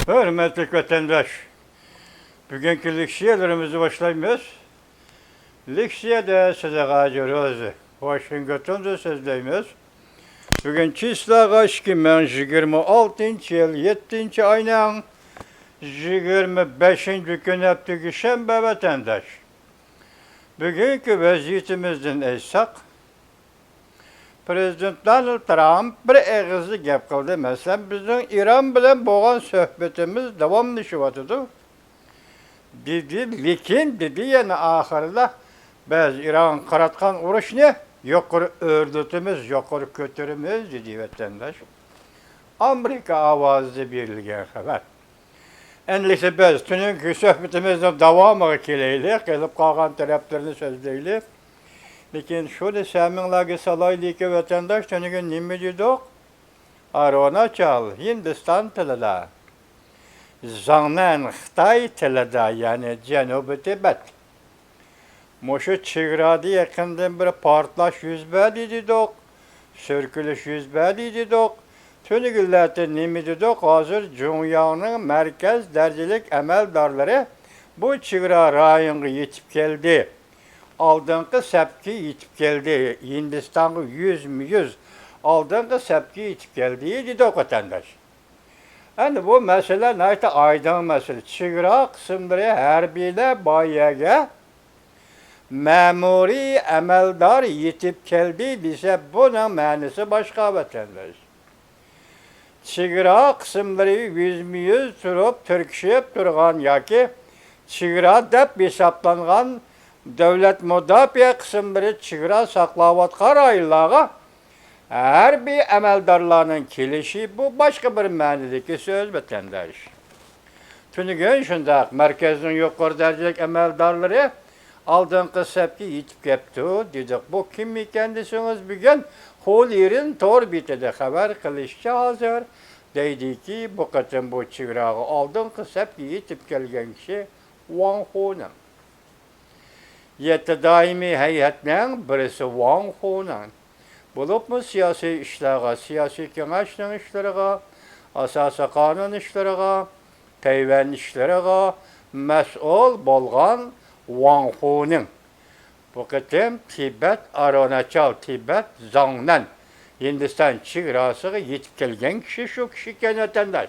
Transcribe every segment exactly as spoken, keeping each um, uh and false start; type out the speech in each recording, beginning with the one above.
ھۆرمەتلىك ۋەتەنداش، بۈگۈنكى لېكسىيەلىرىمىزنى باشلايمىز. لېكسىيەدە سىلىغا ھاجى روزى، ۋاشىنگتوندىن سۆزلەيمىز. بۈگۈن چىسلاغا ئىككى مىڭ يىگىرمە ئالتىنچى يىل يەتتىنچى ئاينىڭ يىگىرمە بەشىنچى كۈنى، ھەپتىگۈشەنبە ۋەتەنداش. بۈگۈنكى ۋەزىيىتىمىزدىن ئېيتساق، پىرېزىدېنت دونالد ترامپ بىر ئېغىزدا گەپ قىلدى. مەسىلەن، بىزنىڭ ئىران بىلەن بولغان سۆھبىتىمىز داۋاملىشىۋاتىدۇ، دېدى. لېكىن، دېدى يەنە ئاخىرىدا، بىز ئىرانغا قاراتقان ئۇرۇشنى يۇقىرى ئۆرلىتىمىز، يۇقىرى كۆتۈرىمىز، دېدى ۋەتەنداش. ئامېرىكا ئاۋازىدا بېرىلگەن خەۋەر. ئەمدىسە بىز تۈنۈگۈنكى سۆھبىتىمىزنىڭ داۋامىغا كېلەيلى، قېلىپ قالغان تەرەپلىرىنى سۆزلەيلى. لېكىن شۇنى سەمىڭلارگە سالايلىكى، ۋەتەنداش، تۈنۈگۈن نېمە دېدۇق؟ ئارۇناچال، ھىندىستان تىلىدا، زاڭنەن خىتاي تىلىدا، يەنى جەنۇبىي تىبەت. مۇشۇ چېگرادا يېقىندىن بىر پارتلاش يۈز بەردى دېدۇق، سۈركىلىش يۈز بەردى دېدۇق. تۈنۈگۈنلەردە نېمە دېدۇق؟ ھازىر جۇڭياڭنىڭ مەركەز دەرىجىلىك ئەمەلدارلىرى بۇ چېگرا رايونىغا يېتىپ كەلدى. ئالدىنقى سەپكە يېتىپ كەلدى. ھىندىستانغا يۈزمۇ يۈز ئالدىنقى سەپكە يېتىپ كەلدى دېدۇق، ۋەتەنداش. ئەمدى بۇ مەسىلە ناھايىتى ئايدىڭ مەسىلە. چېگرا قىسىملىرى ھەربىيلەر بار يەرگە مەمۇرىي ئەمەلدار يېتىپ كەلدى دېسە، بۇنىڭ مەنىسى باشقا، ۋەتەنداش. چېگرا قىسىملىرى يۈزمۇ يۈز تۇرۇپ تىركىشىپ تۇرغان ياكى چېگرا دەپ ھېسابلانغان دۆلەت مۇداپىئە قىسىملىرى چېگرا ساقلاۋاتقان رايونلارغا ھەربىي ئەمەلدارلارنىڭ كېلىشى، بۇ باشقا بىر مەنىدىكى سۆز، ۋەتەنداش. تۈنۈگۈن شۇنداق، مەركەزنىڭ يۇقىرى دەرىجىلىك ئەمەلدارلىرى ئالدىنقى سەپكە يېتىپ كەپتۇ، دېدۇق. بۇ كىم ئىكەن دېسىڭىز، بۈگۈن خۇليىرىن تور بېتىدە خەۋەر قىلىشىچە، ھازىر دەيدىكى، بۇ قېتىم بۇ چېگراغا ئالدىنقى سەپكە يېتىپ كەلگەن كىشى ۋاڭ خۇنىڭ. يەتتە دائىمىي ھەيئەتنىڭ بىرسى ۋاڭ خۇنىڭ. بولۇپمۇ سىياسىي ئىشلارغا، سىياسىي كېڭەشنىڭ ئىشلىرىغا، ئاساسىي قانۇن ئىشلىرىغا، تەيۋەن ئىشلىرىغا مەسئۇل بولغان ۋاڭ خۇنىڭ بۇ قېتىم تىبەت، ئارۇناچال، تىبەت، زاڭنەن، ھىندىستان چېگراسىغا يېتىپ كەلگەن كىشى شۇ كىشى ئىكەن، ۋەتەنداش.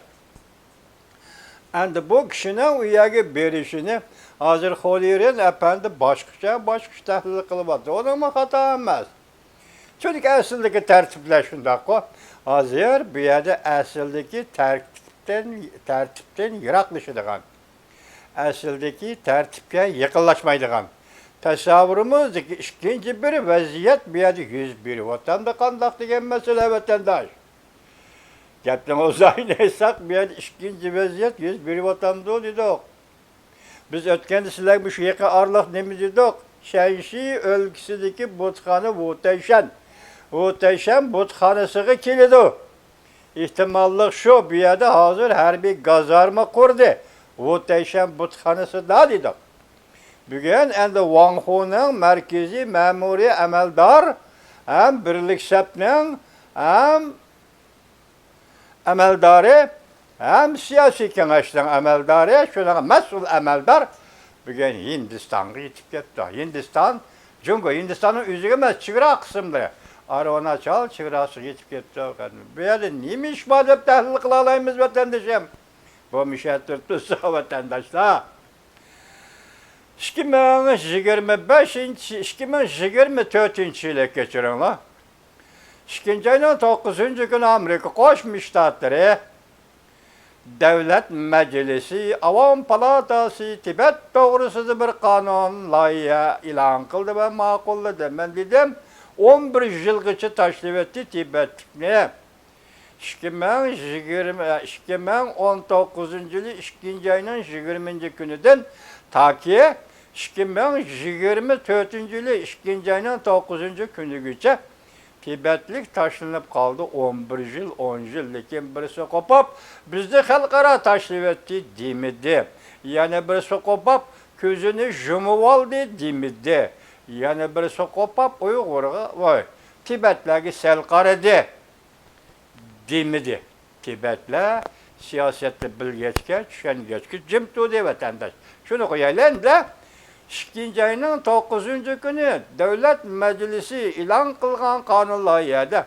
ئەمدى بۇ كىشىنىڭ ئۇ يەرگە بېرىشىنى ھازىر خۇليىرىن ئەپەندى باشقىچە، باشقىچە تەھلىل قىلىۋاتىدۇ. ئۇنىڭمۇ خاتا ئەمەس. چۈنكى ئەسلىدىكى تەرتىپلەر شۇنداققۇ. ھازىر بۇ يەردە ئەسلىدىكى تەرتىپتىن، تەرتىپتىن يىراقلىشىدىغان، ئەسلىدىكى تەرتىپكە يېقىنلاشمايدىغان، تەسەۋۋۇرىمىزدىكى ئىككىنچى بىر ۋەزىيەت بۇ يەردە يۈز بېرىۋاتامدۇ قانداق دېگەن مەسىلە، ۋەتەنداش. گەپنىڭ ئۇزايىنى ئېيتساق، بۇ يەردە ئىككىنچى ۋەزىيەت يۈز بېرىۋاتامدۇ دېدۇق. بىز ئۆتكەندە سىلەرگە مۇشۇ يېقىن ئارىلىق نېمە دېدۇق؟ شەنشى ئۆلكىسىدىكى بۇتخانا ۋۇتەيشەن، ۋۇتەيشەن بۇتخانىسىغا كېلىدۇ. ئېھتىماللىق شۇ، بۇ يەردە ھازىر ھەربىي گازارما قۇردى، ۋۇتەيشەن بۇتخانىسىدا دېدۇق. بۈگۈن ئەمدى ۋاڭ خۇنىڭ مەركىزىي مەمۇرىي ئەمەلدار ھەم بىرلىك سەپنىڭ ھەم ئەمەلدارى ھەم سىياسىي كېڭەشنىڭ ئەمەلدارى، شۇنىڭغا مەسئۇل ئەمەلدار بۈگۈن ھىندىستانغا يېتىپ كەپتۇ. ھىندىستان، جۇڭگو، ھىندىستاننىڭ ئۆزىگە ئەمەس، چېگرا قىسىملىرى، ئارۇناچال چېگراسىغا يېتىپ كەپتۇ. بۇ يەردە نېمە ئىش بار دەپ تەھلىل قىلالايمىز، ۋەتەندىشىم؟ بۇ مۇشەتتۇر تۇرسا، ۋەتەنداشلار. ئىككى مىڭ يىگىرمە بەشىنچى، ئىككى مىڭ يىگىرمە تۆتىنچى يىلى، كەچۈرۈڭلار، ئىككىنچى ئاينىڭ توققۇزىنچى كۈنى ئامېرىكا قوشما شتاتلىرى دۆلەت مەجلىسى، ئاۋام پالاتاسى تىبەت توغرىسىدا بىر قانۇن لايىھە ئېلان قىلدى ۋە ماقۇللىدى. مەن دېدىم، ئون بىر يىلغىچە تاشلىۋەتتى تىبەتلىكنى. ئىككى مىڭ يىگىرمە، ئىككى مىڭ ئون توققۇزىنچى يىلى ئىككىنچى ئاينىڭ يىگىرمىنچى كۈنىدىن تاكى ئىككى مىڭ يىگىرمە تۆتىنچى يىلى ئىككىنچى ئاينىڭ توققۇزىنچى كۈنىگىچە تىبەتلىك تاشلىنىپ قالدى. ئون بىر يىل، ئون يىل، لېكىن بىرسى قوپۇپ، بىزنى خەلقئارا تاشلىۋەتتى دېمىدى. يەنە بىرسى قوپۇپ، كۆزىنى يۇمۇۋالدى دېمىدى. يەنە بىرسى قوپۇپ، ئۇيغۇرغا، ۋاي، تىبەتلەرگە سەل قارىدى دېمىدى. تىبەتلەر سىياسەتنى بىلگەچكە، چۈشەنگەچكە جىم تۇردى ۋەتەنداش. شۇنى قويايلى ئەمدى. ئىككىنچى ئاينىڭ توققۇزىنچى كۈنى دۆلەت مەجلىسى ئېلان قىلغان قانۇن لايىھەدە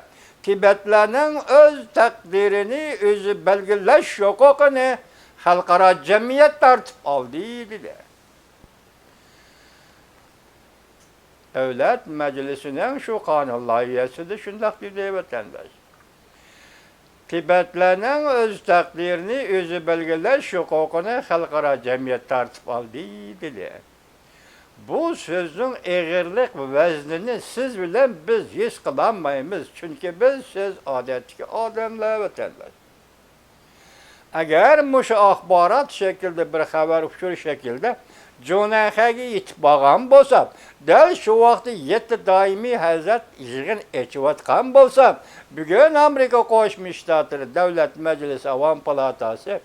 تىبەتلەرنىڭ ئۆز تەقدىرىنى ئۆزى بەلگىلەش ھوقۇقىنى خەلقئارا جەمئىيەت تارتىپ ئالدى، دېدى. دۆلەت مەجلىسىنىڭ شۇ قانۇن لايىھەسىدە شۇنداق دېدى، ۋەتەنداش. تىبەتلەرنىڭ ئۆز تەقدىرىنى ئۆزى بەلگىلەش ھوقۇقىنى خەلقئارا جەمئىيەت تارتىپ ئالدى، دېدى. بۇ سۆزنىڭ ئېغىرلىق ۋەزنىنى سىز بىلەن بىز ھېس قىلالمايمىز، چۈنكى بىز، سىز ئادەتتىكى ئادەملەر، ۋەتەنداش. ئەگەر مۇشۇ ئاخبارات شەكلىدە، بىر خەۋەر ئۇچۇر شەكلىدە جۇنەنخەيگە يېتىپ بارغان بولسا، دەل شۇ ۋاقىتتا يەتتە دائىمىي ھەزرەت يىغىن ئېچىۋاتقان بولسا، بۈگۈن ئامېرىكا قوشما شتاتلىرى دۆلەت مەجلىسى ئاۋام پالاتاسى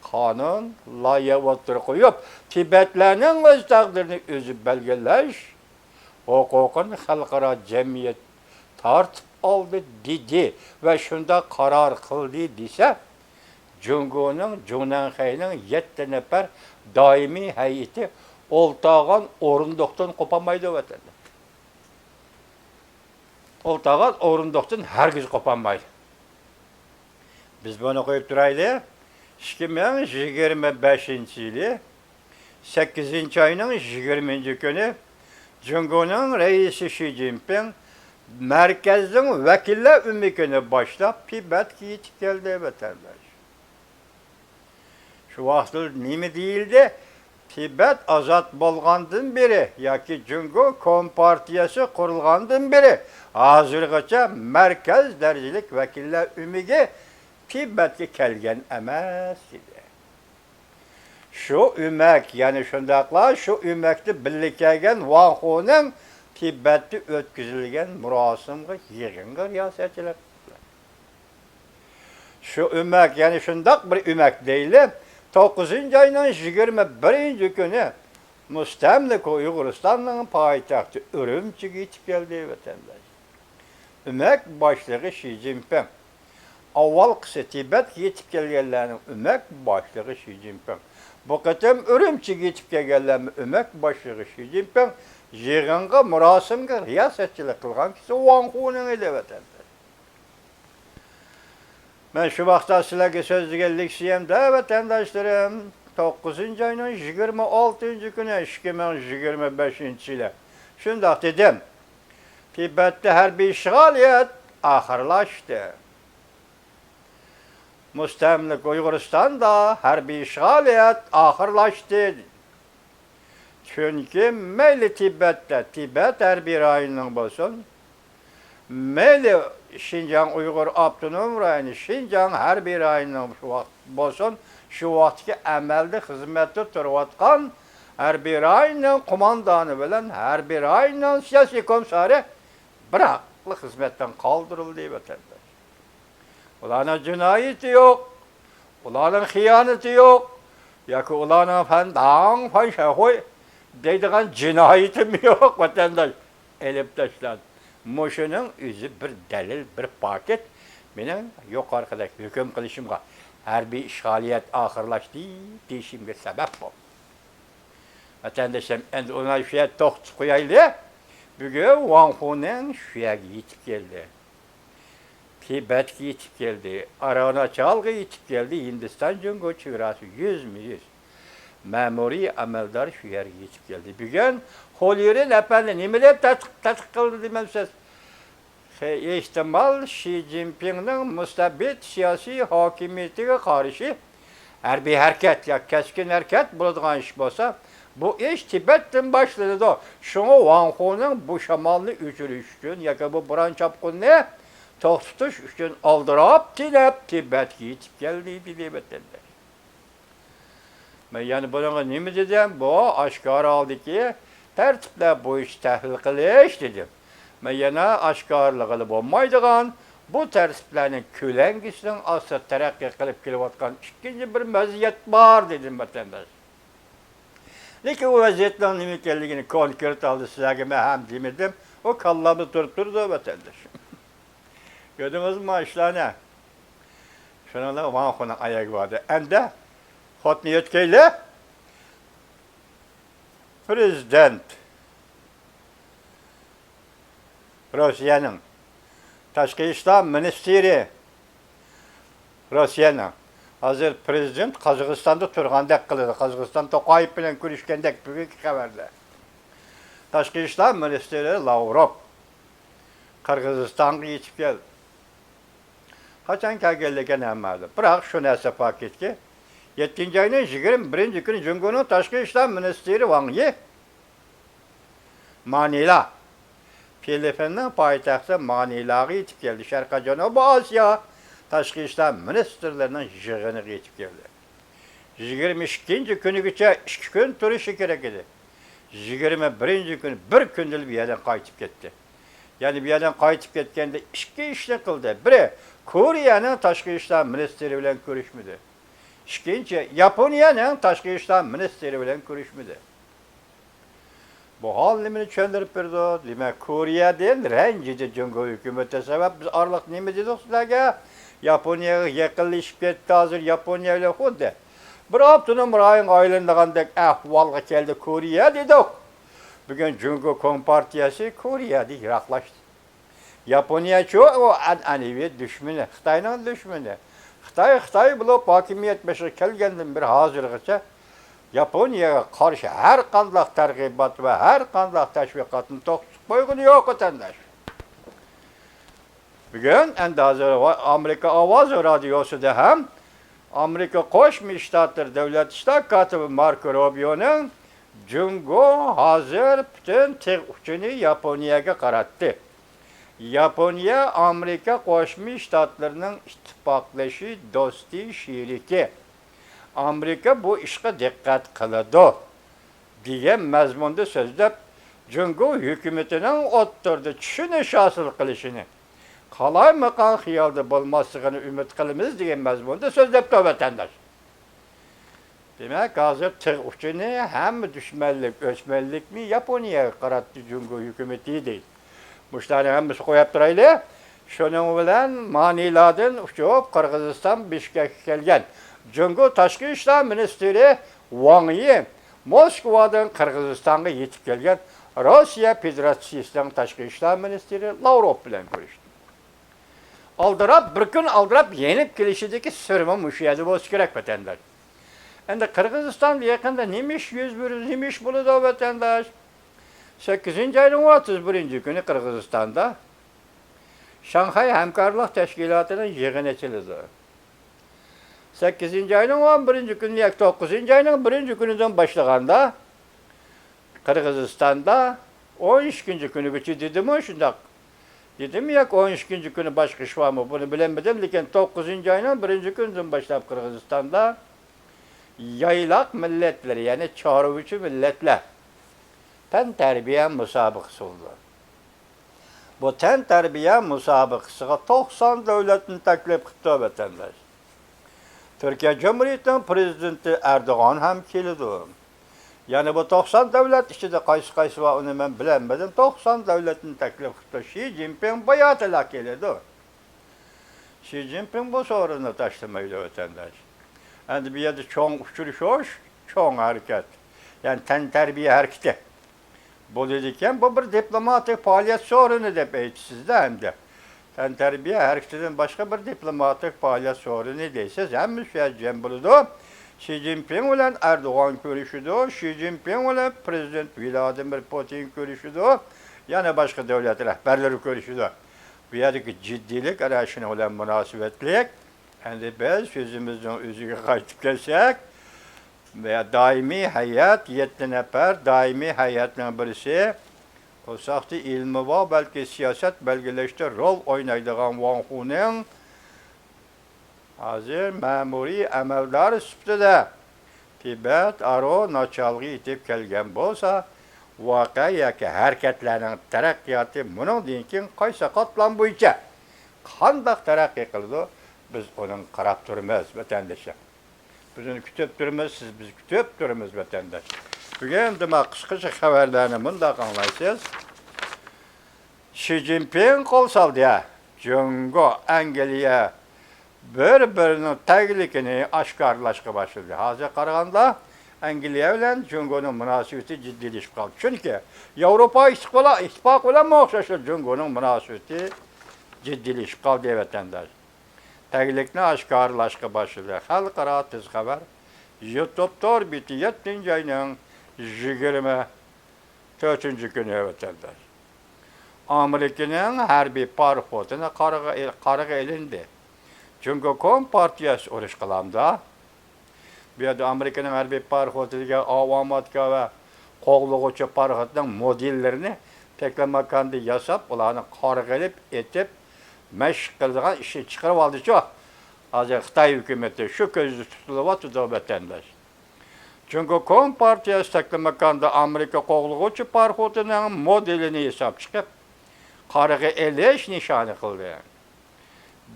قانۇن لايىھە ئوتتۇرىغا قويۇپ، تىبەتلەرنىڭ ئۆز تەقدىرىنى ئۆزى بەلگىلەش ھوقۇقىنى خەلقئارا جەمئىيەت تارتىپ ئالدى دېدى ۋە شۇنداق قارار قىلدى دېسە، جۇڭگونىڭ، جۇڭنەنخەينىڭ يەتتە نەپەر دائىمىي ھەيئىتى ئولتۇرغان ئورۇندۇقتىن قوپالمايدۇ، ۋەتەندە. ئولتۇرغان ئورۇندۇقتىن ھەرگىز قوپالمايدۇ. بىز بۇنى قويۇپ تۇرايلى. ئىككى مىڭ يىگىرمە بەشىنچى يىلى سەككىزىنچى ئاينىڭ يىگىرمىنچى كۈنى جۇڭگونىڭ رەئىسى شى جىنپىڭ مەركەزنىڭ ۋەكىللەر ئۆمىكىنى باشلاپ تىبەتكە يېتىپ كەلدى، ۋەتەنداش. شۇ ۋاقىتتا نېمە دېيىلدى؟ تىبەت ئازاد بولغاندىن بېرى ياكى جۇڭگو كومپارتىيەسى قۇرۇلغاندىن بېرى ھازىرغىچە مەركەز دەرىجىلىك ۋەكىللەر ئۆمىكى تىبەتكە كەلگەن ئەمەس، دېدى. شۇ ئۆمەك، يەنى شۇنداقلا شۇ ئۆمەكتە بىللە كەلگەن ۋاڭ خۇنىڭ تىبەتتە ئۆتكۈزۈلگەن مۇراسىمغا، يىغىنغا رىياسەتچىلىك قىلدى. شۇ ئۆمەك، يەنى شۇنداق بىر ئۆمەك دەيلى، توققۇزىنچى ئاينىڭ يىگىرمە بىرىنچى كۈنى مۇستەملىكە ئۇيغۇرىستاننىڭ پايتەختى ئۈرۈمچىگە يېتىپ كەلدى، ۋەتەنداش. ئۆمەك باشلىقى شى جىنپىڭ. ئاۋۋالقىسى تىبەتكە يېتىپ كەلگەنلەرنىڭ ئۆمەك باشلىقى شى جىنپىڭ. بۇ قېتىم ئۈرۈمچىگە يېتىپ كەلگەنلەرمۇ ئۆمەك باشلىقى شى جىنپىڭ. يىغىنغا، مۇراسىمغا رىياسەتچىلىك قىلغان كىشى ۋاڭ خۇنىڭ ئىدى، ۋەتەنداش. مەن شۇ ۋاقىتتا سىلەرگە سۆزلىگەن لېكسىيەمدە، ۋەتەنداشلىرىم، توققۇزىنچى ئاينىڭ يىگىرمە ئالتىنچى كۈنى، ئىككى مىڭ يىگىرمە بەشىنچى يىلى شۇنداق دېدىم. تىبەتتە ھەربىي ئىشغالىيەت ئاخىرلاشتى. مۇستەملىكە ئۇيغۇرىستاندا ھەربىي ئىشغالىيەت ئاخىرلاشتى. چۈنكى مەيلى تىبەتتە، تىبەت ھەربىي رايونىنىڭ بولسۇن، مەيلى شىنجاڭ ئۇيغۇر ئاپتونوم رايونى، شىنجاڭ ھەربىي رايونىنىڭ شۇ ۋاقىت بولسۇن، شۇ ۋاقىتتىكى ئەمەلدە خىزمەتتە تۇرۇۋاتقان ھەربىي رايوننىڭ قوماندانى بىلەن ھەربىي رايوننىڭ سىياسىي كومىسسارى بىراقلا خىزمەتتىن قالدۇرۇلدى، ۋەتەنداش. ئۇلارنىڭ جىنايىتى يوق، ئۇلارنىڭ خىيانىتى يوق، ياكى ئۇلارنىڭ فەن داڭ فەن شەخۇي دەيدىغان جىنايىتىمۇ يوق، ۋەتەنداش. ئېلىپ تاشلاندى. مۇشۇنىڭ ئۆزى بىر دەلىل، بىر پاكىت مېنىڭ يۇقىرىقىدەك ھۆكۈم قىلىشىمغا، ھەربىي ئىشغالىيەت ئاخىرلاشتى دېيىشىمگە سەۋەب بولدى. ۋەتەنداشلىرىم، ئەمدى ئۇنى شۇ يەردە توختىتىپ قويايلى. بۈگۈن ۋاڭ خۇنىڭ شۇ يەرگە يېتىپ كەلدى. تىبەتكە يېتىپ كەلدى، ئارۇناچالغا يېتىپ كەلدى، ھىندىستان جۇڭگو چېگراسى يۈزمۇ يۈز. مەمۇرىي ئەمەلدار شۇ يەرگە يېتىپ كەلدى. بۈگۈن خوليۇرىن ئەپەندى نېمە دەپ تەتقىق، تەتقىق قىلدى دېمەمسىز؟ خې-، ئېھتىمال شى جىنپىڭنىڭ مۇستەبىت سىياسىي ھاكىمىيىتىگە قارشى ھەربىي ھەرىكەت ياكى كەسكىن ھەرىكەت بولىدىغان ئىش بولسا، بۇ ئىش تىبەتتىن باشلىنىدۇ. شۇڭا ۋاڭ خۇنىڭ بۇ شامالنى ئۆچۈرۈش ئۈچۈن ياكى بۇ بوران چاپقۇننى توختىتىش ئۈچۈن ئالدىراپ تېنەپ تىبەتكە يېتىپ كەلدى، دېدى ۋەتەنداش. مەن يەنە بۇنىڭغا نېمە دېدىم؟ بۇ ئاشكارا ھالدىكى تەرتىپلەر بويىچە تەھلىل قىلىش دېدىم. مەن يەنە ئاشكارىلىغىلى بولمايدىغان بۇ تەرتىپلەرنىڭ كۆلەڭگىسىنىڭ ئاستىدا تەرەققىي قىلىپ كېلىۋاتقان ئىككىنچى بىر مەزىيەت بار دېدىم، ۋەتەنداش. لېكىن ئۇ ۋەزىيەتنىڭ نېمە ئىكەنلىكىنى كونكرېت ھالدا سىلەرگە مەن ھەم دېمىدىم. ئۇ كاللامدا تۇرۇپ تۇرىدۇ، ۋەتەنداش. كۆردىڭىزمۇ ئىشلارنى؟ شۇنىڭ بىلەن ۋاڭ خۇنىڭ ئايىغى باردى. ئەمدى خوتۇنى يۆتكەيلى. پرېزىدېنت، روسىيەنىڭ تاشقى ئىشلار مىنىستىرى، روسىيەنىڭ ھازىر پرېزىدېنت قازاقىستاندا تۇرغاندەك قىلىدۇ. قازاقىستان توقايېف بىلەن كۆرۈشكەندەك بۈگۈنكى خەۋەردە. تاشقى ئىشلار مىنىستىرى لاۋروف قىرغىزىستانغا يېتىپ كەلدى. قاچان كەلگەنلىكى نامەلۇم. بىراق شۇ نەرسە پاكىتكى، يەتتىنچى ئاينىڭ يىگىرمە بىرىنچى كۈنى جۇڭگونىڭ تاشقى ئىشلار مىنىستىرى ۋاڭ يى مانىلا، فىلىپپىننىڭ پايتەختى مانىلاغا يېتىپ كەلدى. شەرقىي جەنۇبىي ئاسىيا تاشقى ئىشلار مىنىستىرلىرىنىڭ يىغىنىغا يېتىپ كەلدى. يىگىرمە ئىككىنچى كۈنىگىچە ئىككى كۈن تۇرۇشى كېرەك ئىدى. يىگىرمە بىرىنچى كۈنى بىر كۈندىلا بۇ يەردىن قايتىپ كەتتى. يەنى بۇ يەردىن قايتىپ كەتكەندە ئىككى ئىشنى قىلدى. بىرى، كورېيەنىڭ تاشقى ئىشلار مىنىستىرى بىلەن كۆرۈشمىدى. ئىككىنچى، ياپونىيەنىڭ تاشقى ئىشلار مىنىستىرى بىلەن كۆرۈشمىدى. بۇ ھال نېمىنى چۈشەندۈرۈپ بېرىدۇ؟ دېمەك، كورېيەدىن رەنجىدى جۇڭگو ھۆكۈمىتى. سەۋەب، بىز ئارىلىق نېمە دېدۇق سىلەرگە؟ ياپونىيەگە يېقىنلىشىپ كەتتى، ھازىر ياپونىيە بىلەن خۇددى بىر ئاپتونوم رايونغا ئايلىنىدىغاندەك ئەھۋالغا كەلدى كورېيە دېدۇق. بۈگۈن جۇڭگو كومپارتىيەسى كورېيەدىن يىراقلاشتى. ياپونىيەچۇ، ئۇ ئەنئەنىۋى دۈشمىنى، خىتاينىڭ دۈشمىنى. خىتاي خىتاي بولۇپ ھاكىمىيەت بېشىغا كەلگەندىن بېرى ھازىرغىچە ياپونىيەگە قارشى ھەر قانداق تەرغىبات ۋە ھەر قانداق تەشۋىقاتنى توختىتىپ قويغىنى يوق، ۋەتەنداش. بۈگۈن ئەمدى ھازىر ئامېرىكا ئاۋازى رادىيوسىدا ھەم ئامېرىكا قوشما شتاتلىرى دۆلەت ئىشلار كاتىپى ماركو روبىيونىڭ جۇڭگو ھازىر پۈتۈن تىغ ئۇچىنى ياپونىيەگە قاراتتى. ياپونىيە ئامېرىكا قوشما شتاتلىرىنىڭ ئىتتىپاقدىشى، دوستى، شېرىكى. ئامېرىكا بۇ ئىشقا دىققەت قىلىدۇ، دېگەن مەزمۇندا سۆزلەپ، جۇڭگو ھۆكۈمىتىنىڭ ئوتتۇرىدا چۈشىنىش ھاسىل قىلىشىنى، قالايمىقان خىيالدا بولماسلىقىنى ئۈمىد قىلىمىز، دېگەن مەزمۇندا سۆزلەپتۇ، ۋەتەنداش. دېمەك، ھازىر تىغ ئۇچىنى ھەممە دۈشمەنلىك، ئۆچمەنلىكنى ياپونىيەگە قاراتتى جۇڭگو ھۆكۈمىتى، دەيدۇ. مۇشۇلارنى ھەممىسىنى قويۇپ تۇرايلى. شۇنىڭ بىلەن مانىلادىن ئۇچۇپ قىرغىزىستان بىشكەككە كەلگەن جۇڭگو تاشقى ئىشلار مىنىستىرى ۋاڭ يى، موسكۋادىن قىرغىزىستانغا يېتىپ كەلگەن روسىيە فېدېراتسىيىسىنىڭ تاشقى ئىشلار مىنىستىرى لاۋروف بىلەن كۆرۈشتى. ئالدىراپ، بىر كۈن ئالدىراپ يېنىپ كېلىشىدىكى سىرمۇ مۇشۇ يەردە بولسا كېرەك، ۋەتەنداش. ئەمدى قىرغىزىستاندا يېقىندا نېمە ئىش يۈز بېرىدۇ، نېمە ئىش بولىدۇ، ۋەتەنداش؟ سەككىزىنچى ئاينىڭ ئوتتۇز بىرىنچى كۈنى قىرغىزىستاندا شاڭخەي ھەمكارلىق تەشكىلاتىنىڭ يىغىنى ئېچىلىدۇ. سەككىزىنچى ئاينىڭ ئون بىرىنچى كۈنى ياكى توققۇزىنچى ئاينىڭ بىرىنچى كۈنىدىن باشلىغاندا، قىرغىزىستاندا ئون ئىككىنچى كۈنىگىچە دېدىمۇ شۇنداق؟ دېدىممۇ ياكى ئون ئىككىنچى كۈنى باشقا ئىش بارمۇ؟ بۇنى بىلەلمىدىم، لېكىن توققۇزىنچى ئاينىڭ بىرىنچى كۈنىدىن باشلاپ قىرغىزىستاندا يايلاق مىللەتلىرى، يەنى چارۋىچى مىللەتلەر تەنتەربىيە مۇسابىقىسى بولىدۇ. بۇ تەنتەربىيە مۇسابىقىسىغا توقسان دۆلەتنى تەكلىپ قىپتۇ، ۋەتەنداش. تۈركىيە جۇمھۇرىيىتىنىڭ پرېزىدېنتى ئەردوغان ھەم كېلىدۇ. يەنى بۇ توقسان دۆلەت ئىچىدە قايسى قايسى بار، ئۇنى مەن بىلەلمىدىم. توقسان دۆلەتنى تەكلىپ قىپتۇ. شى جىنپىڭ باياتىلا كېلىدۇ. شى جىنپىڭ بۇ سورۇننى تاشلىمايدۇ، ۋەتەنداش. ئەمدى بۇ يەردە چوڭ ئۇچرىشىش، چوڭ ھەرىكەت. يەنى تەنتەربىيە ھەرىكىتى بولىدىكەن، بۇ بىر دىپلوماتىك پائالىيەت سورۇنى دەپ ئېيتىسىز-دە ئەمدى. تەنتەربىيە ھەرىكىتىدىن باشقا بىر دىپلوماتىك پائالىيەت سورۇنى دەيسىز، ھەممىسى شۇ يەردە جەم بولىدۇ. شى جىنپىڭ بىلەن ئەردوغان كۆرۈشىدۇ، شى جىنپىڭ بىلەن پرېزىدېنت ۋلادىمىر پۇتىن كۆرۈشىدۇ، يەنە باشقا دۆلەت رەھبەرلىرى كۆرۈشىدۇ. بۇ يەردىكى جىددىيلىك ئەنە شۇنىڭ بىلەن مۇناسىۋەتلىك. ئەمدى بىز سۆزىمىزنىڭ ئۆزىگە قايتىپ كەلسەك، دائىمىي ھەيئەت، يەتتە نەپەر دائىمىي ھەيئەتنىڭ بىرسى، قورساقتا ئىلمى بار، بەلكى سىياسەت بەلگىلەشتە رول ئوينايدىغان ۋاڭ خۇنىڭ ھازىر مەمۇرىي ئەمەلدار سۈپىتىدە تىبەت ئارۇ ناچالغا يېتىپ كەلگەن بولسا، ۋەقە ياكى ھەرىكەتلەرنىڭ تەرەققىياتى مۇنىڭدىن كېيىن قايسى قاتلام بويىچە قانداق تەرەققىي قىلىدۇ، بىز ئۇنىڭغا قاراپ تۇرىمىز، ۋەتەندىشىم. بىز ئۇنى كۈتۈپ تۇرىمىز، سىز، بىز كۈتۈپ تۇرىمىز، ۋەتەنداش. بۈگۈن دېمە قىسقىچە خەۋەرلەرنى مۇنداق ئاڭلايسىز. شى جىنپىڭ قول سالدى، ھە. جۇڭگو، ئەنگلىيە، بىر-بىرىنىڭ تەگلىكىنى ئاشكارىلاشقا باشلىدى. ھازىر قارىغاندا، ئەنگلىيە بىلەن جۇڭگونىڭ مۇناسىۋىتى جىددىيلىشىپ قالدى. چۈنكى ياۋروپا ئىتتىپاقى، ئىتتىپاقى بىلەنمۇ ئوخشاشلا جۇڭگونىڭ مۇناسىۋىتى جىددىيلىشىپ قالدى، ۋەتەنداش. تەگلىكنى ئاشكارىلاشقا باشلىدى. خەلقئارا تېز خەۋەر، يۇتۇب تور بېتى، يەتتىنچى ئاينىڭ يىگىرمە تۆتىنچى كۈنى، ۋەتەنداش. ئامېرىكىنىڭ ھەربىي پاراخوتىنى قارىغا، قارىغا ئېلىندى. جۇڭگو كومپارتىيەسى ئۇرۇش قىلامدا؟ بۇ يەردە ئامېرىكىنىڭ ھەربىي پاراخوتى دېگەن ئاۋۇ ئاماتكا ۋە قوغلىغۇچى پاراخوتنىڭ مودېللىرىنى تەكلىماكاندا ياساپ، ئۇلارنى قارىغا ئېلىپ، ئېتىپ، مەشىق قىلىدىغان ئىشنى چىقىرىۋالدىچۇ. ھازىر خىتاي ھۆكۈمىتى شۇ كۆزدە تۇتۇلۇۋاتىدۇ، ۋەتەنداش. جۇڭگو كومپارتىيەسى تەكلىماكاندا ئامېرىكا قوغلىغۇچى پاراخوتىنىڭ مودېلىنى ياساپ چىقىپ، قارىغا ئېلىش نىشانى قىلدى.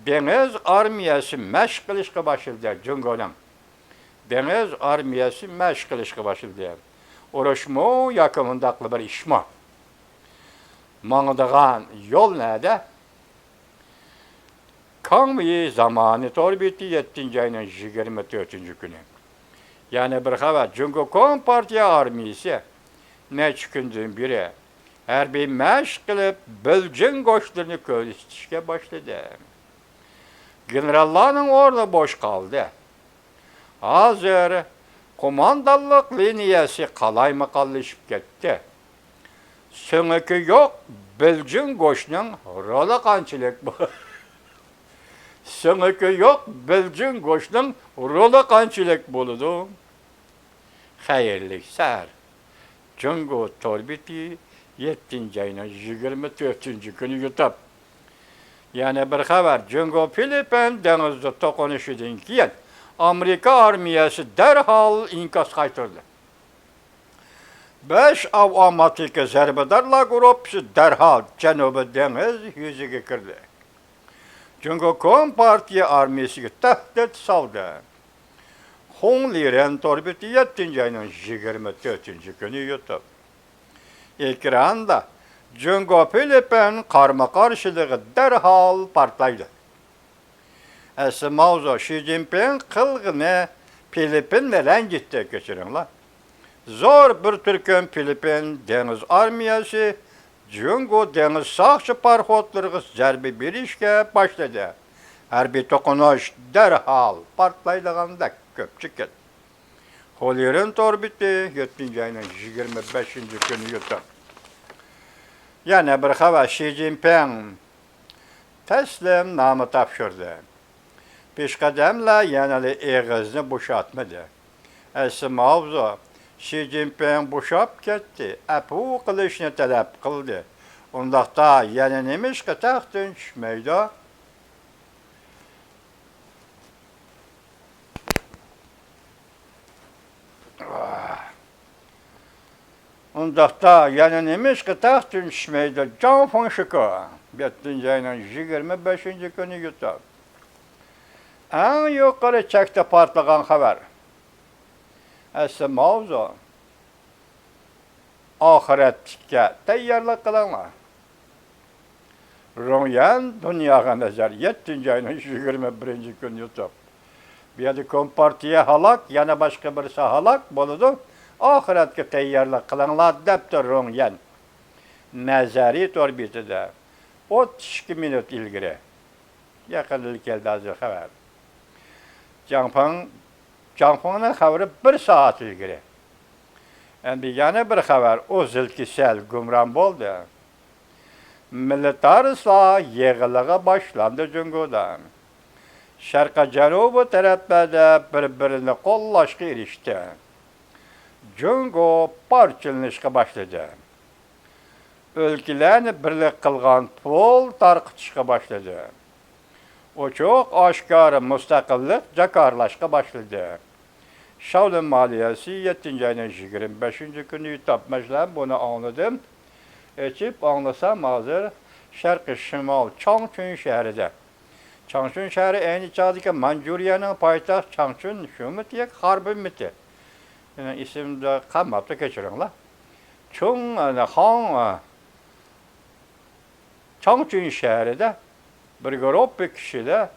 دېڭىز ئارمىيەسى مەشىق قىلىشقا باشلىدى، جۇڭگونىڭ. دېڭىز ئارمىيەسى مەشىق قىلىشقا باشلىدى. ئۇرۇشمۇ ياكى مۇنداقلا بىر ئىشمۇ؟ ماڭىدىغان يول نەدە؟ كاڭ ۋېي زامانى تور بېتى، يەتتىنچى ئاينىڭ يىگىرمە تۆتىنچى كۈنى. يەنە بىر خەۋەر، جۇڭگو كومپارتىيە ئارمىيىسى نەچچە كۈندىن بېرى ھەربىي مەشىق قىلىپ، بېلجىڭ گۆشلىرىنى كۆرسىتىشكە باشلىدى. گېنېراللارنىڭ ئورنى بوش قالدى. ھازىر قوماندانلىق لىنىيەسى قالايمىقانلىشىپ كەتتى. سۆڭىكى يوق بېلجىڭ گۆشنىڭ رولى قانچىلىك بو-، سۆڭىكى يوق بېلجىڭ گۆشنىڭ رولى قانچىلىك بولىدۇ؟ خەيرلىك سەھەر. جۇڭگو تور بېتى، يەتتىنچى ئاينىڭ يىگىرمە تۆتىنچى كۈنى يۇتۇپ. يەنە بىر خەۋەر، جۇڭگو فىلىپپىن دېڭىزدا توقۇنۇشىدىن كېيىن، ئامېرىكا ئارمىيەسى دەرھال ئىنكاس قايتۇردى. بەش ئاۋاماتىكى زەربىدارلار گۇرۇپپىسى دەرھال جەنۇبىي دېڭىز يۈزىگە كىردى. جۇڭگو كومپارتىيە ئارمىيەسىگە تەھدىت سالدى. خۇڭ لىرېن تور بېتى، يەتتىنچى ئاينىڭ يىگىرمە تۆتىنچى كۈنى يۇتۇپ. ئېكراندا جۇڭگو فىلىپپىن قارمۇ قارشىلىقى دەرھال پارتلايدۇ. ئەسلى ماۋزۇ، شى جىنپىڭ قىلغىنى فىلىپپىننى رەنجىتتى، كەچۈرۈڭلار. زور بىر تۈركۈم فىلىپپىن دېڭىز ئارمىيەسى جۇڭگو دېڭىز ساقچى پاراخوتلىرىغا زەربە بېرىشكە باشلىدى. ھەربىي توقۇنۇش دەرھال پارتلايدىغاندەك كۆپ چىقتى. خۇ لىرېن تور بېتى، يەتتىنچى ئاينىڭ يىگىرمە بەشىنچى كۈنى يۇتۇپ. يەنە بىر خەۋەر، شى جىنپىڭ تەسلىمنامە تاپشۇردى. پېشقەدەملەر يەنىلا ئېغىزنى بوشاتمىدى. ئەسلى ماۋزۇ، شى جىنپىڭ بوشاپ كەتتى، ئەپۇ قىلىشنى تەلەپ قىلدى. ئۇنداقتا يەنە نېمىشقا تەختتىن چۈشمەيدۇ؟ ئۇنداقتا يەنە نېمىشقا تەختتىن چۈشمەيدۇ؟ جاڭ فېڭشىكو، يەتتىنچى ئاينىڭ يىگىرمە بەشىنچى كۈنى يۇتۇپ. ئەڭ يۇقىرى چەكتە پارتلىغان خەۋەر. ئەسلى ماۋزۇ، ئاخىرەتلىككە تەييارلىق قىلىڭلار. رۇڭيەن دۇنياغا نەزەر، يەتتىنچى ئاينىڭ يىگىرمە بىرىنچى كۈنى يۇتۇپ. بۇ يەردە كومپارتىيە ھالاك، يەنە باشقا بىرسى ھالاك بولىدۇ، ئاخىرەتكە تەييارلىق قىلىڭلار، دەپتۇ رۇڭيەن. نەزەرىي تور بېتىدە ئوتتۇز ئىككى مىنۇت ئىلگىرى. يېقىندىلا كەلدى ھازىر خەۋەر. جاڭفېڭ، جاڭفېڭنىڭ خەۋىرى بىر سائەت ئىلگىرى. ئەمدى يەنە بىر خەۋەر، ئۇ زىل كېسەل گۇمران بولدى. مىلىتارىستلار يىغىلىقى باشلاندى جۇڭگودا. شەرقىي جەنۇبىي تەرەپلەردە بىر-بىرىنى قوللاشقا ئېرىشتى. جۇڭگو پارچىلىنىشقا باشلىدى. ئۆلكىلەرنى بىرلىك قىلغان پۇل تارقىتىشقا باشلىدى. ئوچۇق ئاشكارا مۇستەقىللىق جاكارلاشقا باشلىدى. شاۋلىن مالىيەسى، يەتتىنچى ئاينىڭ يىگىرمە بەشىنچى كۈنى يۇتۇپ، مەسىلەن، بۇنى ئاڭلىدىم. ئېچىپ ئاڭلىسام، ھازىر شەرقىي شىمال چاڭچۈن شەھىرىدە. چاڭچۈن شەھىرى ئەينى چاغدىكى مانجۇرىيەنىڭ پايتەختى چاڭچۈن شۇمىتى ياكى خاربىنمىتى؟ مېنىڭ ئېسىمدە قالماپتۇ، كەچۈرۈڭلار. چۇڭ، ئەنە، خاڭ، چاڭچۈن شەھىرىدە بىر گۇرۇپپا كىشىلەر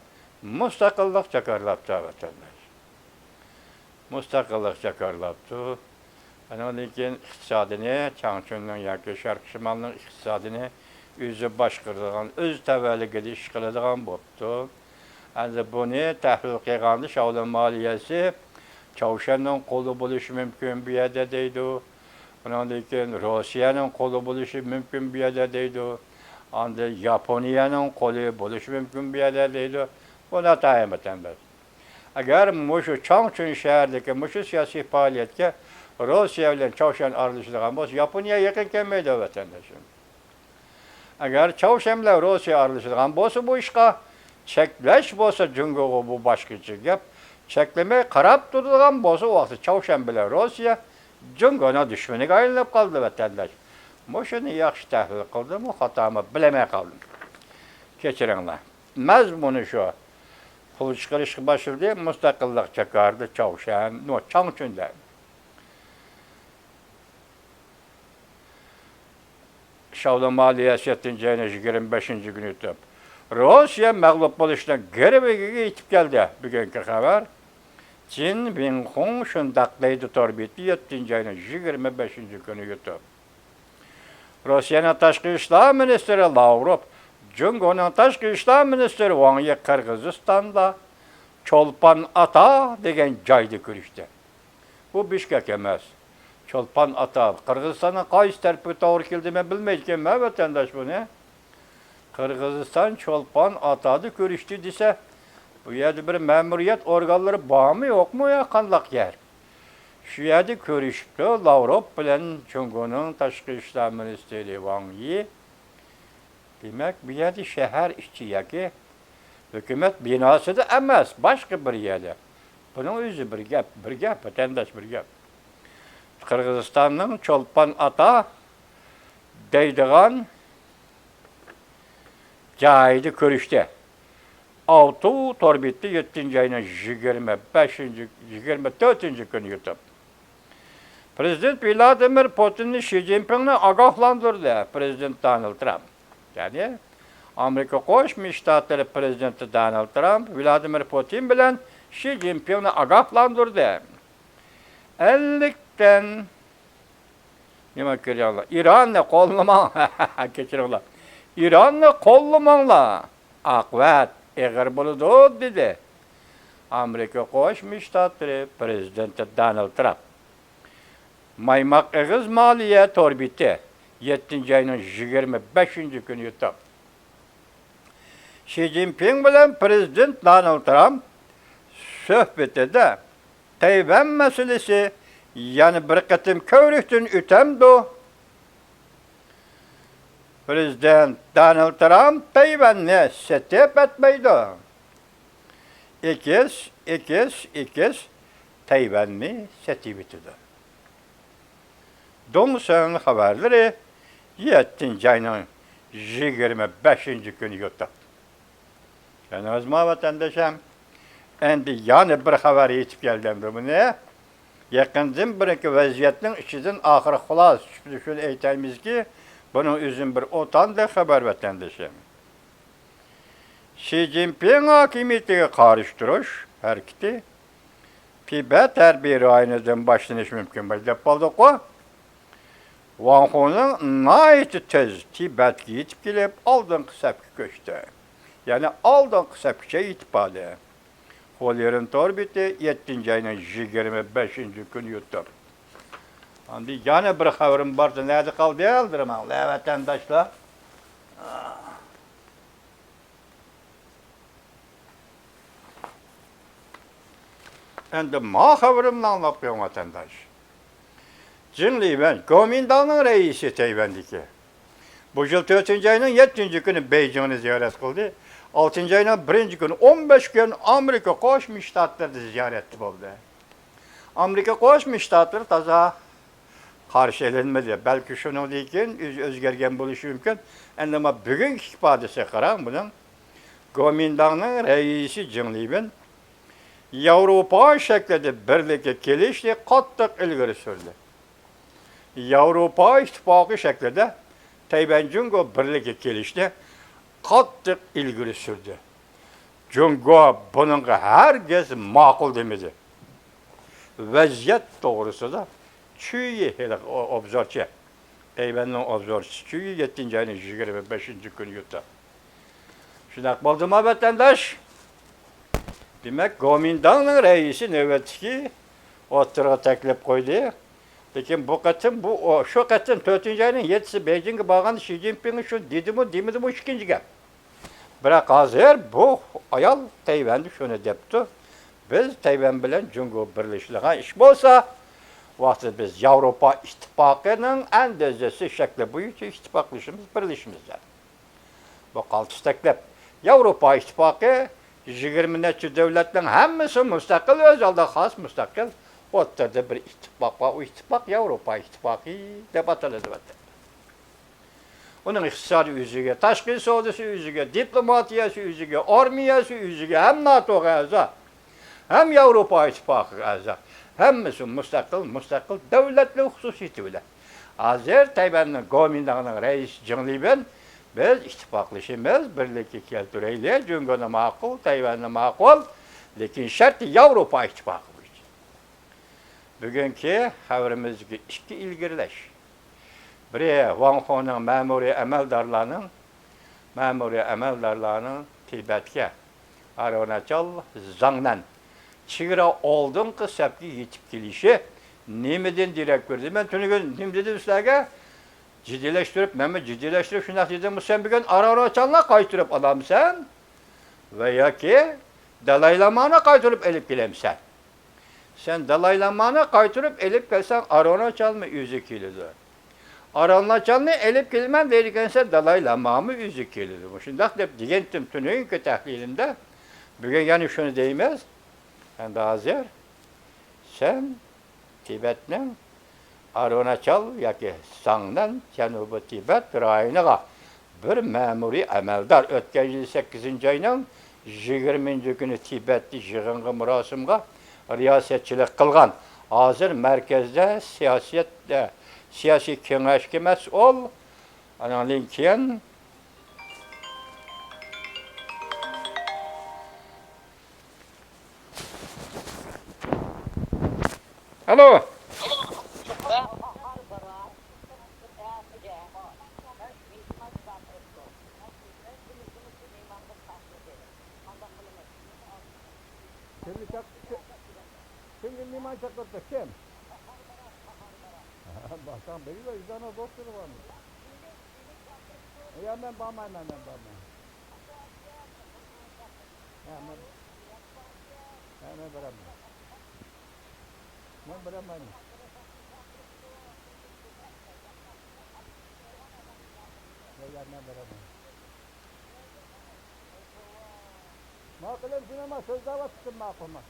مۇستەقىللىق جاكارلاپتۇ، ۋەتەنداش. مۇستەقىللىق جاكارلاپتۇ. ئانىڭدىن كېيىن ئىقتىسادىنى، چاڭچۈننىڭ ياكى شەرقىي شىمالنىڭ ئىقتىسادىنى ئۆزى باشقۇرىدىغان، ئۆز تەۋەلىكىدە ئىش قىلىدىغان بوپتۇ. ئەمدى بۇنى تەھلىل قىلغاندا شاۋلۇن مالىيەسى چاۋشيەننىڭ قولى بولۇشى مۇمكىن بۇ يەردە دەيدۇ. ئۇنىڭدىن كېيىن روسىيەنىڭ قولى بولۇشى مۇمكىن بۇ يەردە دەيدۇ. ئاندىن ياپونىيەنىڭ قولى بولۇشى مۇمكىن بۇ يەردە دەيدۇ. بۇ ناتايىن ۋەتەنداش. ئەگەر مۇشۇ چاڭچۈن شەھىرىدىكى مۇشۇ سىياسىي پائالىيەتكە روسىيە بىلەن چاۋشيەن ئارىلىشىدىغان بولسا، ياپونىيە يېقىن كەلمەيدۇ، ۋەتەنداشلىرىم. ئەگەر چاۋشيەن بىلەن روسىيە ئارىلىشىدىغان بولسا بۇ ئىشقا، چەكلەش بولسا جۇڭگوغا، بۇ باشقىچە گەپ. چەكلىمەي قاراپ تۇرىدىغان بولسا، ئۇ ۋاقىتتا چاۋشيەن بىلەن روسىيە جۇڭگونىڭ دۈشمىنىگە ئايلىنىپ قالدى، ۋەتەنداش. مۇشۇنى ياخشى تەھلىل قىلدىمۇ، خاتامۇ، بىلەلمەي قالدىم. كەچۈرۈڭلار. مەزمۇنى شۇ. پۇل چىقىرىشقا باشلىدى، مۇستەقىللىق جاكاردا، چاۋشيەن، نو، چاڭچۈندە. شاۋلۇن مالىيەسى يەتتىنچى ئاينىڭ يىگىرمە بەشىنچى كۈنى يۈتۈپ، روسىيە مەغلۇپ بولۇشنىڭ گىرۋىكىگە يېتىپ كەلدى. بۈگۈنكى خەۋەر. جىن ۋىڭخۇڭ شۇنداق دەيدۇ، تور بېتى يەتتىنچى ئاينىڭ يىگىرمە بەشىنچى كۈنى يۈتۈپ. روسىيەنىڭ تاشقى ئىشلار مىنىستىرى لاۋروف جۇڭگونىڭ تاشقى ئىشلار مىنىستىرى ۋاڭ يى قىرغىزىستاندا چولپان ئاتا دېگەن جايدا كۆرۈشتى. بۇ بىشكەك ئەمەس. چولپان ئاتا قىرغىزىستاننىڭ قايسى تەرىپىگە توغرا كېلىدۇ، مەن بىلمەيدىكەنمەن، ۋەتەنداش، بۇنى. قىرغىزىستان چولپان ئاتادا كۆرۈشتى دېسە، بۇ يەردە بىر مەمۇرىيەت ئورگانلىرى بارمۇ، يوقمۇ يا قانداق يەر؟ شۇ يەردە كۆرۈشۈپتۇ لاۋروف بىلەن جۇڭگونىڭ تاشقى ئىشلار مىنىستىرى ۋاڭ يى. دېمەك، بۇ يەردە شەھەر ئىچى ياكى ھۆكۈمەت بىناسىدا ئەمەس، باشقا بىر يەردە. بۇنىڭ ئۆزى بىر گەپ، بىر گەپ، ۋەتەنداش، بىر گەپ. قىرغىزىستاننىڭ چولپان ئاتا دەيدىغان جايىدا كۆرۈشتى. ئاۋتو تور بېتى يەتتىنچى ئاينىڭ يىگىرمە بەشىنچى، يىگىرمە تۆتىنچى كۈنى يۈتۈپ. پرېزىدېنت ۋلادىمىر پۇتىننى شى جىنپىڭنى ئاگاھلاندۇردى، پرېزىدېنت دونالد ترامپ. يەنى، ئامېرىكا قوشما شتاتلىرى پرېزىدېنتى دونالد ترامپ ۋلادىمىر پۇتىن بىلەن شى جىنپىڭنى ئاگاھلاندۇردى. ئەللىكتىن، نېمە كۆرۈڭلار، ئىراننى قوللىماڭ، كەچۈرۈڭلار، ئىراننى قوللىماڭلار، ئاقىۋەت ئېغىر بولىدۇ، دېدى ئامېرىكا قوشما شتاتلىرى پرېزىدېنتى دونالد ترامپ. مايماق ئېغىز مالىيە تور بېتى، يەتتىنچى ئاينىڭ يىگىرمە بەشىنچى كۈنى يۈتۈپ. شى جىنپىڭ بىلەن پرېزىدېنت دونالد ترامپ سۆھبىتىدە تەيۋەن مەسىلىسى يەنە بىر قېتىم كۆرۈكتىن ئۆتەمدۇ؟ پرېزىدېنت دونالد ترامپ تەيۋەننى سېتىپ ئەتمەيدۇ. ئېكىس، ئېكىس، ئېكىس تەيۋەننى سېتىۋېتىدۇ. دۇڭسىڭ خەۋەرلىرى، يەتتىنچى ئاينىڭ يىگىرمە بەشىنچى كۈنى يۈتۈپ. چۈشەندىڭىزمۇ، ۋەتەندىشىم؟ ئەمدى يەنە بىر خەۋەر يېتىپ كەلدى ئەمدى بۇنى. يېقىندىن بېرىكى ۋەزىيەتنىڭ ئىچىدىن ئاخىر خۇلاسە چىقىپ شۇنى ئېيتايمىزكى، بۇنىڭ ئۆزىمۇ بىر ئوتاندەك خەۋەر، ۋەتەندىشىم. شى جىنپىڭ ھاكىمىيىتىگە قارشى تۇرۇش ھەرىكىتى تىبەت ھەربىي رايونىدىن باشلىنىشى مۇمكىن بولدى دەپ قالدۇققۇ. ۋاڭ خۇنىڭ ناھايىتى تېز تىبەتكە يېتىپ كېلىپ، ئالدىنقى سەپكە كۆچتى. يەنى ئالدىنقى سەپكىچە يېتىپ باردى. خۇليىرىن تور بېتى، يەتتىنچى ئاينىڭ يىگىرمە بەشىنچى كۈنى يۈتۈپ. ئاندىن يەنە بىر خەۋىرىم بار، نەدە قالدى، ئالدىرىماڭلار، ۋەتەنداشلار. ئەمدى ما خەۋىرىمنى ئاڭلاپ قويۇڭ، ۋەتەنداش. جېڭ لىۋەن، گومىنداڭنىڭ رەئىسى تەيۋەندىكى. بۇ يىل تۆتىنچى ئاينىڭ يەتتىنچى كۈنى بېيجىڭنى زىيارەت قىلدى. ئالتىنچى ئاينىڭ بىرىنچى كۈنى، ئون بەش كۈن ئامېرىكا قوشما شتاتلىرىدا زىيارەتتە بولدى. ئامېرىكا قوشما شتاتلىرى تازا قارشى ئېلىنمىدى. بەلكى شۇنىڭدىن كېيىن ئۆزى ئۆزگەرگەن بولۇشى مۇمكىن. ئەمما بۈگۈنكى ئىپادىسىگە قاراڭ بۇنىڭ. گومىنداڭنىڭ رەئىسى جېڭ لىۋېن ياۋروپا شەكلىدە بىرلىككە كېلىشنى قاتتىق ئىلگىرى سۈردى. ياۋروپا ئىتتىپاقى شەكلىدە تەيۋەن جۇڭگو بىرلىككە كېلىشنى قاتتىق ئىلگىرى سۈردى. جۇڭگو بۇنىڭغا ھەرگىز ماقۇل دېمىدى. ۋەزىيەت توغرىسىدا چۈيى ھېلىقى ئو-، ئوبزورچى، تەيۋەننىڭ ئوبزورچىسى چۈيى يەتتىنچى ئاينىڭ يىگىرمە بەشىنچى كۈنى يۇتتى. شۇنداق بولدىمۇ، ۋەتەنداش؟ دېمەك، گومىنداڭنىڭ رەئىسى نۆۋەتتىكى ئوتتۇرىغا تەكلىپ قويدى. لېكىن بۇ قېتىم، بۇ، ئو-، شۇ قېتىم تۆتىنچى ئاينىڭ يەتتىسى بېيجىڭغا بارغاندا شى جىنپىڭ شۇ دېدىمۇ، دېمىدىمۇ، ئىككىنچى گەپ. بىراق ھازىر بۇ ئايال تەيۋەندە شۇنى دەپتۇ، بىز تەيۋەن بىلەن جۇڭگو بىرلىشىدىغان ئىش بولسا، ۋاقتىدا بىز ياۋروپا ئىتتىپاقىنىڭ ئەندىزىسى شەكلى بويىچە ئىتتىپاقلىشىمىز، بىرلىشىمىز دەپ. بۇ قالتىس تەكلىپ. ياۋروپا ئىتتىپاقى يىگىرمە نەچچە دۆلەتنىڭ ھەممىسى مۇستەقىل، ئۆز ئالدىغا خاس مۇستەقىل، ئوتتۇرىدا بىر ئىتتىپاق بار، ئۇ ئىتتىپاق ياۋروپا ئىتتىپاقى دەپ ئاتىلىدۇ. ئۇنىڭ ئىقتىسادى ئۆزىگە، تاشقى سودىسى ئۆزىگە، دىپلوماتىيەسى ئۆزىگە، ئارمىيەسى ئۆزىگە، ھەم ناتوغا ئەزا، ھەم ياۋروپا ئىتتىپاقىغا ئەزا. ھەممىسى مۇستەقىل، مۇستەقىل دۆلەتلەر خۇسۇسىيىتى بىلەن. ھازىر تەيۋەننىڭ گومىنداڭنىڭ رەئىسى جېڭ لىۋېن، بىز ئىتتىپاقلىشىمىز، بىرلىككە كەلتۈرەيلى، جۇڭگونى ماقۇل، تەيۋەننى ماقۇل، لېكىن شەرتى ياۋروپا ئىتتىپاقى بويىچە. بۈگۈنكى خەۋىرىمىزدىكى ئىككى ئىلگىرىلەش. بىرى، ۋاڭ خونىڭ مەمۇرىي ئەمەلدارلارنىڭ، مەمۇرىي ئەمەلدارلارنىڭ تىبەتكە، ئارۇناچال، زاڭنەن چېگرا ئالدىنقى سەپكە يېتىپ كېلىشى نېمىدىن دېرەك بېرىدۇ؟ مەن تۈنۈگۈن نېمە دېدىم سىلەرگە؟ جىددىيلەشتۈرۈپ، مەنمۇ جىددىيلەشتۈرۈپ شۇنداق دېدىممۇ، سەن بۈگۈن ئارۇناچالنى قايتۇرۇپ ئالامسەن ۋە ياكى دالاي لامانى قايتۇرۇپ ئېلىپ كېلەمسەن؟ سەن دالاي لامانى قايتۇرۇپ ئېلىپ كەلسەڭ، ئارۇناچالمۇ ئۆزى كېلىدۇ. ئارۇناچالنى ئېلىپ كېلىمەن دەيدىكەنسەن، دالاي لامامۇ ئۆزى كېلىدۇ. مۇشۇنداق دەپ دېگەنتىم تۈنۈگۈنكى تەھلىلىمدە. بۈگۈن يەنە شۇنى دەيمىز. ئەمدى ھازىر سەن تىبەتنىڭ ئارۇناچال ياكى ساڭنەن جەنۇبىي تىبەت رايونىغا بىر مەمۇرىي ئەمەلدار، ئۆتكەن يىل سەككىزىنچى ئاينىڭ يىگىرمىنچى كۈنى تىبەتتە يىغىنغا، مۇراسىمغا رىياسەتچىلىك قىلغان، ھازىر مەركەزدە سىياسىيەت، سىياسىي كېڭەشكە مەسئۇل. ئانىڭدىن كېيىن ئالو. كىمنى چاق-، كىمگە مېھمان چاقىرتتى؟ كىم؟ بارساڭ بىلگىلى، ئۆزلەرنىڭ دوستلىرى بارمۇ؟ يا، مەن بارمايمەن، مەن بارمايمەن. ھە، مەن، ھە، مەن بېرەلمەيمەن. مەن بېرەلمەيمەن. يا، يا، مەن بېرەلمەيمەن. ماقۇل، ئەمدى مانا سۆزلەۋاتىسەن، ماقۇلمۇ؟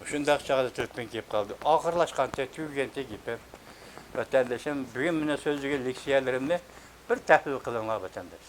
شۇنداق چاغدا تېلېفون كېلىپ قالدى. ئاخىرلاشقانتى، تۈگىگەنتى گېپىم. ۋەتەندىشىم، بۈگۈن مېنىڭ سۆزلىگەن لېكسىيەلىرىمنى بىر تەھلىل قىلىڭلار، ۋەتەنداش.